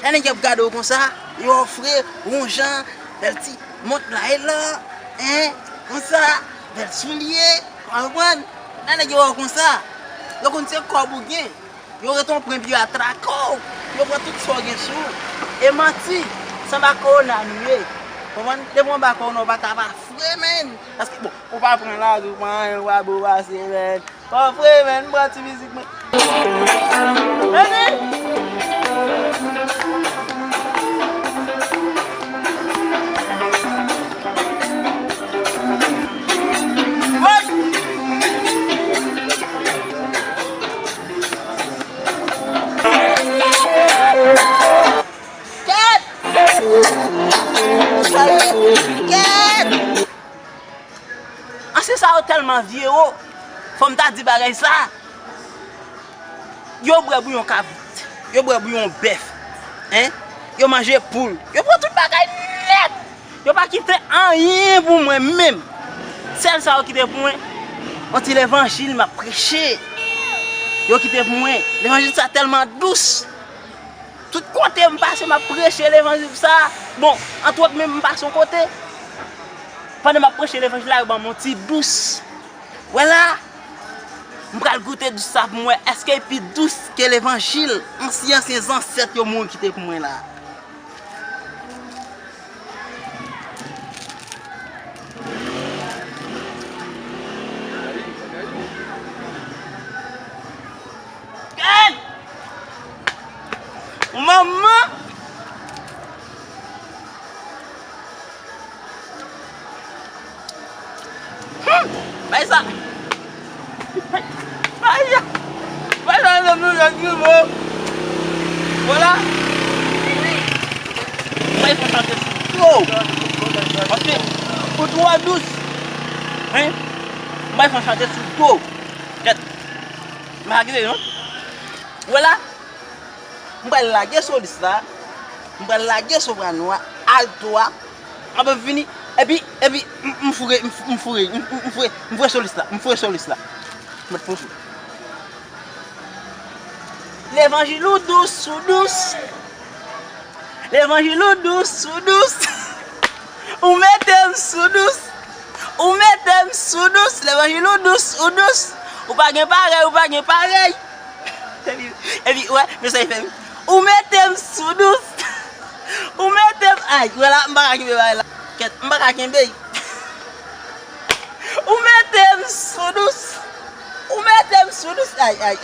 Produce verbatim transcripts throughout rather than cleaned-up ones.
Lè nèg yo ap gade w konsa, yo ofri w yon jan, bèl ti mont la e la, en, konsa, bèl soulye, w konprann? Lè nèg yo wè w konsa, yo konn se kòb ou gen. Yo ret yon pran epi yo atrake w. Yo pran tout sa w gen sou ou. E manti, se anba kowona nou ye. Konprann? Depi w anba kowona, w pa ka pa fre, menn. Paske, bon, ou pa pran lari, ou pa anyen, ou pa bo pase, menn. Bon, fre, menn, m pran ti mizik, menn. Ann! Kèt! Kèt! Ansyen sa yo tèlman vye wo. Fò m ta di bagay sa. Yo bwè bouyon kabrit. Yo bwè bouyon bèf. Hein? Yo manje poul. Yo pran tout bagay nèt. Yo pa kite anyen pou mwen menm. Sèl sa yo kite pou mwen, yon ti levanjil m ap preche. Yo kite pou mwen. Levanjil sa tèlman dous. Tout kote m pase, m ap preche levanjil sa. Bon, antwòt menm m pase yon kote. Pandan m ap preche levanjil la, yo ban m yon ti dous. Wè la, m pral goute dous sa pou m wè èske l pi dous ke levanjil ansyen, ansyen zansèt yo mouri kite pou mwen la. Gad! Manman! Hmm! Bay sa! Ay! Bay sa, mezanmi, nou jwenn gwo mo. Vwala. Bay fè chante sou do. Paske ou twò dous. Hein? Bay fè chante sou do. Gad. M pa kite non. Vwala. M pral lage solis la. M pral lage soprano a, alto a. M ap vini. Epi, epi, m, m foure, m, m foure, m, m, m foure, m foure solis la. M foure solis la. Mèt pou sou. Levanjil ou dous, ou dous. Levanjil ou dous, ou dous. Ou mete m sou dous. Ou mete m sou dous. Levanjil ou dous, ou dous. Ou pa gen parèy, ou pa gen parèy. Epi, epi, wè, men sa l fè, wi. Ou mete m sou dous. Ou mete m, ay, wè la, m pa ka kenbe bagay la. Kèt, m pa ka kenbe. Ou mete m sou dous. Ou mete m sou dous. Ay, ay.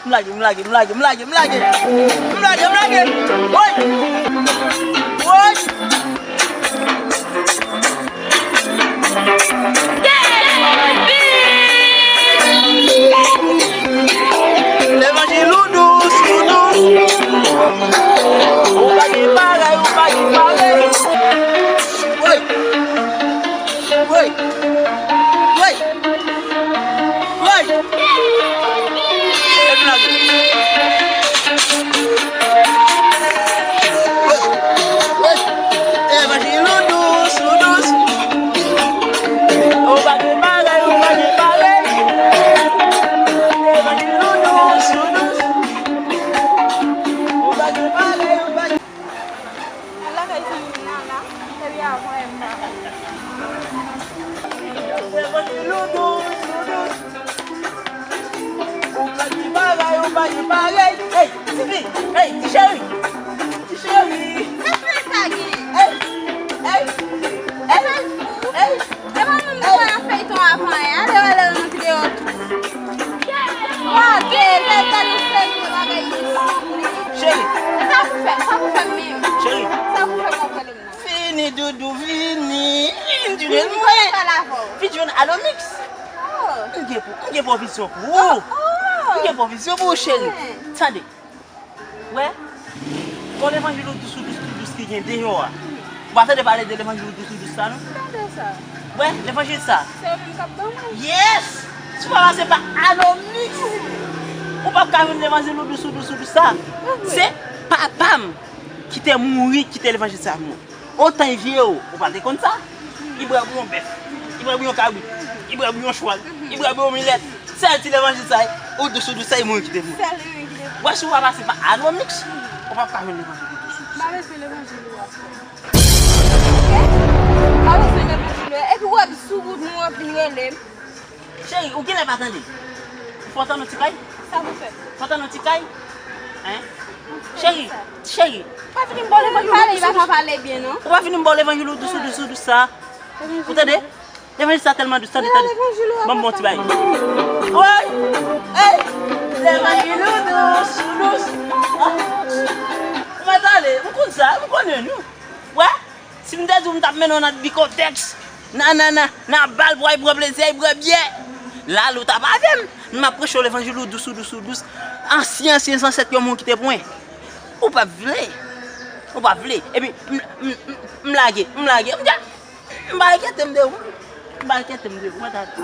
M lage, m lage, m lage, m lage, m lage. M lage, m lage. Woy! Woy! Levanjil ou dous, ou dous. Ou pa gen parèy, ou pa gen parèy. Woy! Woy! Woy! Woy! Epi lage. Woy! Woy! Levanjil ou dous, ou dous. Ou pa gen parèy, ou pa gen parèy. Levanjil ou dous, ou dous. Ou pa gen parèy, ou pa gen Al lakay zanmi m nan la, epi avan m pa. Ou pa gen parèy, ou pa gen parèy. Hey, ti fi, hey, ti cheri. Ti cheri. Sa fè sa gen? Hey, hey, hey, hey. E pa menm nou wè nan feyton avan yè, ale wè lè yo nan videyo tou. Gade, lè gade serye bagay isit. Cheri. Sa pou fè, sa pou fè menm. Cheri. Sa pou fè mwen pale m nan. Vini, doudou, vini. Vini jwenn mwen. Vini jwenn Alomix. Oh. M gen pou, m gen pwovizyon pou ou. Oh, oh. M gen pwovizyon pou ou, cheri. Hmm. Tande. Wè, gon levanjil ou dous, ou dous, tou dous ki gen deyò a. Ou pa tande pale de levanjil ou dous, ou dous sa, non? Tande sa. Wè, levanjil sa. Se yo menm k ap ban mwen. Yes! Si w pa pase pa Alomix, ou p ap ka jwenn levanjil ou dous, ou dous, ou dous sa. Se papa m ki te mouri, ki te levanjil sa pou mwen. Otan li vye ou, ou pa te konn sa? Li bwè bouyon bèf, li bwè bouyon kabrit, li bwè bouyon chwal, li bwè bouyon milèt. Sèl ti levanjil sa, ou dous, ou dous sa, li mouri kite pou mwen. Sèl li mouri kite pou mwen. Wè, si w pa pase pa Alomix, W ap ka jwenn levanjil ou tou sou sa. M pa bezwen levanjil ou a, frè. Oke? M pa bezwen levanjil ou a. Epi w ap sou wout nou, w ap vin rele m. Cheri, ou genlè pa tande. Fò w tann yon ti kay? Sa pou fè? Fò w tann yon ti kay? Hein? Cheri, cheri, pa vin m ba w levanjil ou dous, dous. Pale, li pa ka pale byen, non. Ou pa vin m ba w levanjil ou dous, dous, dous, dous sa. Ou tande? Levanjil sa tèlman dous, tande, tande. Ban m bon ti bagay. Woy! Ey! Levanjil ou dous, ou dous. Ah. Ou mèt ale, m konn sa, m konnen nou. Wè? Si m te di w m t ap mennen w nan dikotèks, nan, nan, nan, nan bal pou w al pran plezi, al pran byè, la lou t ap avè m. M ap preche w levanjil ou dous, ou dous, ou dous. Ansyen, ansyen zansèt yo moun ki te pran. Ou p ap vle. Ou p ap vle. Epi, m, m, m, m lage, m lage. M di, M pa enkyete m de ou. M pa enkyete m de ou. Mwen ta di.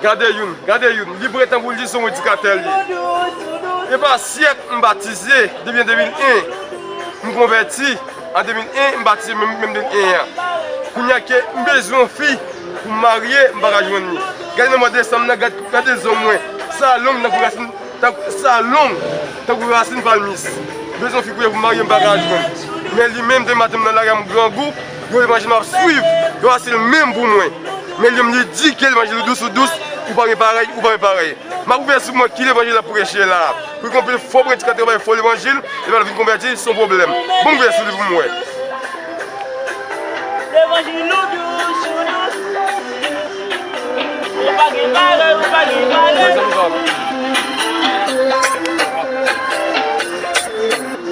Gade youn, gade youn, li pretann pou l di se yon predikatè l ye. Gen pa syèk m batize, depi an de mil en, m konvèti an de mil en, m batize menm, menm de mil en an. Kounye a ke m bezwen yon fi pou m marye, m pa ka jwenn li. Gade nan mwa desanm nan, gade, gade zong mwen, sa long tankou rasin, tankou, sa long tankou rasin palmis. Bezwen fi kounye pou m marye, m pa ka jwenn. Men li menm, demen maten m nan lari a, m grangou, yon levanjil m ap swiv, yo ase l menm pou mwen. Men li menm, li di ke levanjil ou dous, ou dous, ou pa gen parèy, ou pa gen parèy. M ap ouvè sou mwen ki levanjil l ap preche la. Pou gen anpil fo predikatè bay fo levanjil, epi l vin konvèti, se yon pwoblèm. Bon, m ouvè sou li pou m wè. Levanjil ou dous, ou dous. Ou pa gen parèy, ou pa gen parèy.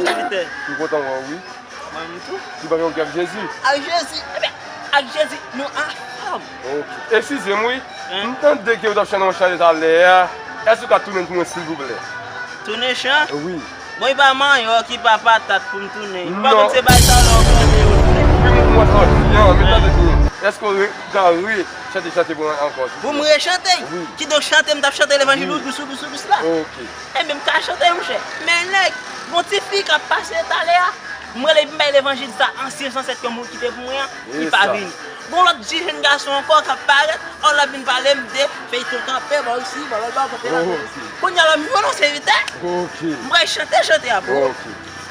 Sèvitè. M kontan wè w, wi. Mwen menm tou. Li pa gen okenn ak Jezi. Ak Jezi. Ebyen, ak Jezi, nou anfòm. Ok. Eskize m, wi. Hein? M tande ke w t ap chante yon chante talè a. Èske w ka tounen l pou mwen, silvouplè? Tounen chan? Wi. Bon, li pa manyòk, li pa patat pou m tounen. M pa konn se bagay sa la w plante yo tounen. Wi, m wè sa w di an, men tande byen. Èske w re-, ka rechante chante pou mwen ankò, silvouplè? Pou m rechante? Wi. Kidonk chante, m t ap chante levanjil ou dous, ou dous, ou dous la. Ok. Ebyen, m ka chante, monchè. Men nèg, gon ti fi k ap pase talè a. M rele epi m bay levanjil sa, ansyen zansèt ke moun kite pou mwen an, li pa vini. Gon lòt ti jèn gason ankò k ap parèt, an l ap vin pale m de feyton kanpe, bò isi, bò lòt bò, kanpe la, bò isi. Kounye a la, m jwenn yon sèvitè. M pral chante chante a pou ou.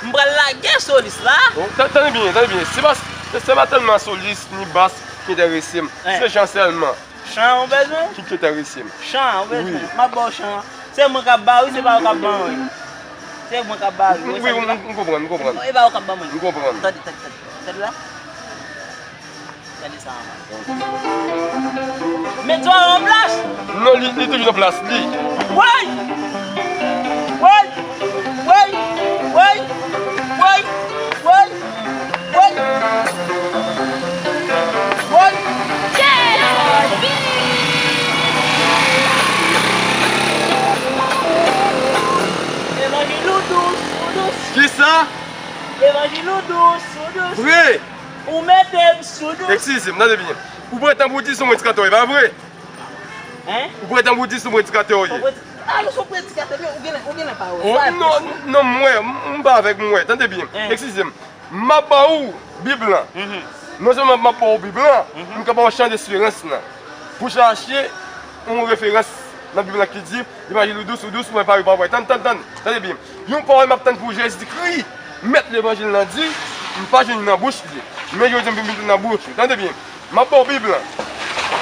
M pral lage solis la. Oh, ta-, tande byen, tande byen. Se pa, se, se pa tèlman solis ni bas ki enterese m. Se chan sèlman. Chan an ou bezwen? Ki ki enterese m. Chan an ou bezwen? Wi. M ap ba w chan an. Se mwen k ap ba ou, se pa ou k ap ban mwen. Se mwen k ap ba ou. Wi, wi, m, m konprann, m konprann. E pa ou k ap ban mwen. M konprann. Tande, tande, tande. Tande la. Tande sa anvan. Met zwa an plas. Non, li, li toujou nan plas li. Woy! Woy! Woy! Woy! Woy! Woy! Woy! Woy! Levanjil ou dous, ou dous. Kisa? Levanjil ou dous, ou dous. Vre. Ou mete m sou dous. Eskize m, tande byen. Ou pretann pou w di se yon predikatè w ye, pa vre? Hein? Ou pretann pou w di se yon predikatè w ye. Yon predi-, a, nou se yon predikatè, men ou genlè, ou genlè pa wè. Oh, non, non, m wè, m, m pa avèk m wè. Tande byen. Hein. Eskize m. M ap ba ou Bib lan. Mhm. Non sèlman m ap ba ou Bib lan, mhm, m ka ba ou chan desperans lan. Pou chache yon referans nan Bib lan ki di, levanjil ou dous, ou dous, ou pa parèy, ou pa parèy. Tann, tann, tann, tande byen. Yon pawòl m ap tann pou Jezikri, mèt levanjil lan di, m pa jwenn li nan bouch li. Men jodi a m vin mete l nan bouch ou. Tande byen. M ap ba w Bib lan.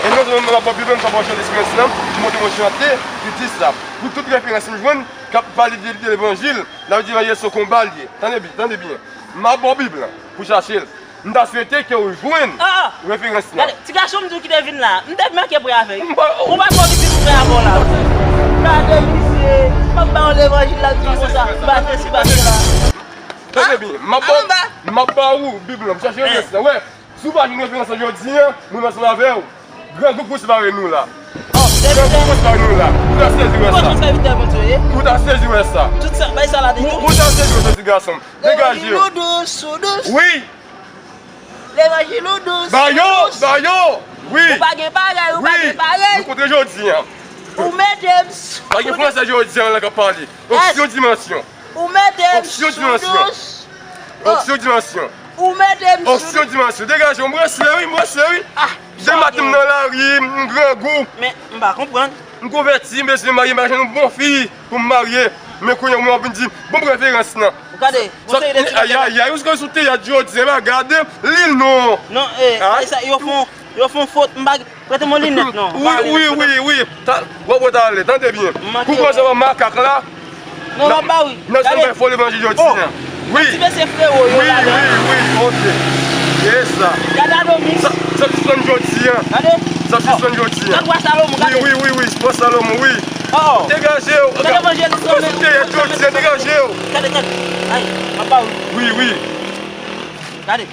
E non sèlman m ap ba w Bib lan, m ap ba w chan desperans lan, ki montre mwen chante, ki di sa. Pou tout referans m jwenn, k ap pale de, de levanjil, la di levanjil se yon konba l ye. Tande byen, tande byen. M ap ba w Bib lan, pou chache l. M ta swete ke w jwenn referans lan. Gade, ti gason m di w ki te vin la. M te manke prè avè l. Ou pa twò vin di m prè avè w la. Gade misye, m ap ba w levanjil la, di konsa, bate si bate la. Tande byen, m ap ba w, m ap ba ou Bib lan, pou chache referans lan. Wè, si w pa jwenn referans lan jodi a, mwen ansanm avè w, grangou pou separe nou la. Grangou pou separe nou la. Ou ta sezi wè sa. Ou ta sezi wè sa. Ou ta sezi wè sa, ti gason m. Degaje w. Wi. Levanjil ou dous. Ba yo, ba yo. Wi. Ou pa gen parèy, ou pa gen parèy. Nou kontre jodi a. Ou mete m sou. Pa gen fransè jodi a la k ap pale. Onksyon dimansyon. Ou mete m sou dous. Onksyon dimansyon. Ou mete m sou dous. Onksyon dimansyon. Degaje w, m ranse wi, m ranse wi. Ah, de maten m nan lari, m grangou. Men, m pa konprann. M konvèti, m bezwen marye, m pa jwenn yon bon fi pou m marye. Men kounye a, w ap vin di, bon referans nan. Gade, gon seri de ti bagay. Ayayay, ou sou teyat jodi a, pa gade li non. Non, eh, sa, yo fon, yo fon fot, m pa, prete m yon linèt non. Wi, wi, wi, wi. W ap wè talè, tande byen. Kou kòmanse wè makak la. Non, m ap ba wi. Nan zòn bay fo levanjil jodi a. Wi. Ti mesye frewo yo la. Wi, wi, wi, ok. Yes sa. Gade Adonis. Sa, sa sispann jodi a. Gade. Sa sispann jodi a. Gade wa Salomon, gade. Wi, wi, wi, wi, wa Salomon, wi. Oh. Degaje w. Gade evanjelis lan. Ou sou teyat jodi a, degaje w. Gade, gade. Ay, m ap ba wi. Wi, wi. Gade.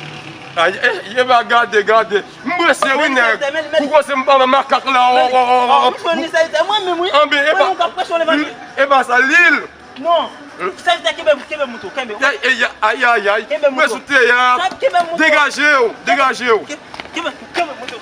Ay, eh, ye ba gade, gade. M prese wi nèg. Kou kòmanse m pa makak la. Oh, oh, oh, oh. Anben, e pa, e pa sa lil. Non. Sèvitè, kenbe, kenbe mouto, kenbe. Ay, ay, ay, ay, ay. Kenbe mouto. Mwen sou teyat. Kenbe mouto. Degaje w, degaje w. Kenbe, kenbe mouto.